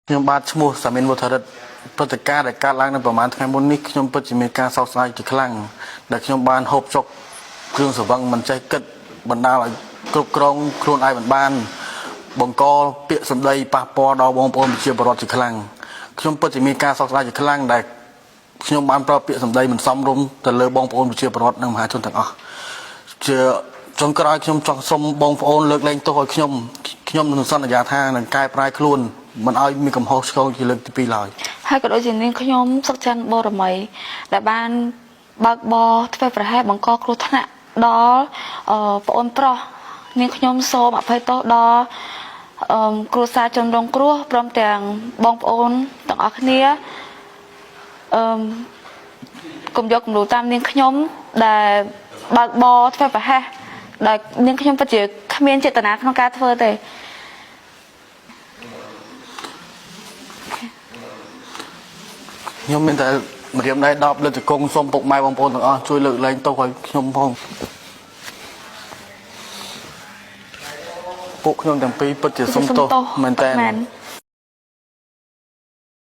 ខ្ញុំបាទឈ្មោះសាមីនវុធរិទ្ធព្រឹត្តិការណ៍ដែលកើតឡើងនៅប្រហែលថ្ងៃមុននេះខ្ញុំពិតជាមានការសោកស្ដាយជាខ្លាំងដែលខ្ញុំបានហូបចុកគ្រឿងស្រវឹងមិនចេះគិតបណ្ដាលឲ្យគ្រប់គ្រងខ្លួនឯងមិនបាន បង្កពាក្យសម្ដីប៉ះពាល់ដល់បងប្អូនប្រជាពលរដ្ឋជាខ្លាំងខ្ញុំពិតជាមានការសោកស្ដាយជាខ្លាំងដែលខ្ញុំបានប្រើពាក្យសម្ដីមិនសមរម្យទៅលើបងប្អូនប្រជាពលរដ្ឋនិងមហាជនទាំងអស់ជាចុងក្រោយខ្ញុំចង់សុំបងប្អូនលើកលែងទោសឲ្យខ្ញុំខ្ញុំនឹងសន្យាថានឹងកែប្រែខ្លួនមិនឲ្យមានកំហុសឆ្គងជាលើកទីពីរឡើយ ហើយក៏ដូចជានាងខ្ញុំសុកច័ន្ទបរមីដែលបានបើកបរធ្វើប្រហែសបង្កគ្រោះថ្នាក់ដល់អឺប្អូនប្រុសនាងខ្ញុំសូមអភ័យទោសដល់អឺគ្រួសារជនរងគ្រោះព្រមទាំងបងប្អូនទាំងអស់គ្នាអឺកុំយកគំរូតាមនាងខ្ញុំដែលបើកបរធ្វើប្រហែសដែលនាងខ្ញុំពិតជាគ្មានចេតនាក្នុងការធ្វើទេ ខ្ញុំមានតែម្រាមដៃ10លើកជង្គង់សូមពុកម៉ែបងប្អូនទាំងអស់ជួយលើកលែងទោសឲ្យខ្ញុំផងពួកខ្ញុំទាំងពីរពិតជាសុំទោសមែនតើ មែន